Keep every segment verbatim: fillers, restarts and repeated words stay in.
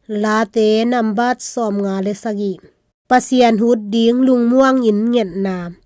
Late nambat sawmnga le sagih. Pasian hut ding lungmuangin ngetna.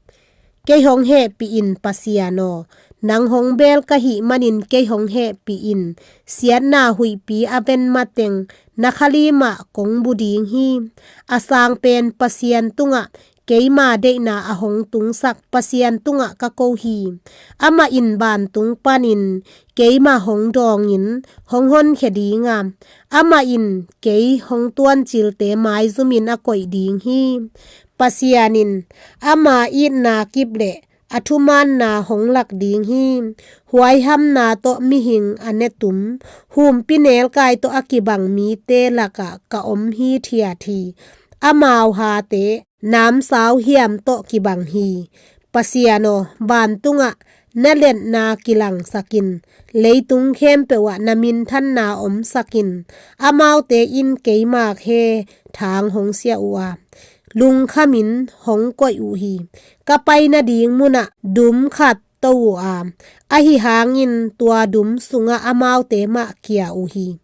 Kei hong hehpih in, Pasian aw, nang hong beel ka hih manin kei hong hehpih in. Siatna huihpi a ven mateng na khalimah kong bu ding hi. A sang pen Pasian tungah keima deihna a hong tungsak Pasian tungah ka ko hi. Amah in vantung panin keima hong dawngin hong honkhia ding a, amah in kei hong tuancilte maizumin a koih ding hi. Pasian in ama itna kip le a thumaanna hong lak ding hi. Huaihamna tawh mihing a netum, humpi nelkai tawh a kibang mite lakah ka om hithiat hi. Amau hate namsau hiam tawh kibang hi. Pasian aw, vantungah na liatna kilangsak in. Leitung khempeuh ah na minthanna omsak in. Amaute in keima khe thang hong siah uh a, lungkhamin hong koih uh hi. Ka pai nading munah dum khat to uh a, ahi hangin tua dum sungah amaute mah kia uh hi.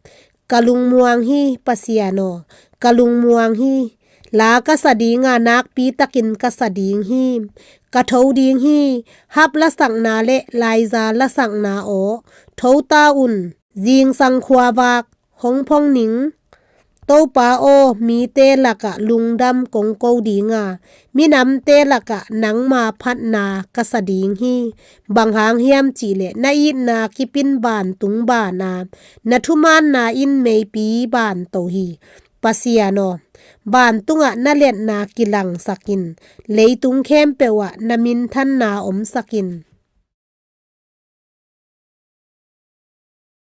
Ka lungmuang hi, Pasian aw, ka lungmuang hi. La ka sa ding a, nakpitakin ka sa ding hi. Ka tho ding hi. Hap lasakna le laiza lasakna aw, tho ta un. Zingsang khuavak hong phong ning. Topa aw, mite lakah lungdam kong ko ding a, minamte lakah nangma phatna ka sa ding hi. Bang hang hiam cihleh na itna kipin vantung ban a, na thumaanna in meipi ban to hi. Pasian aw, vantungah na liatna kilangsak in. Leitung khempeuh ah na minthanna omsak in.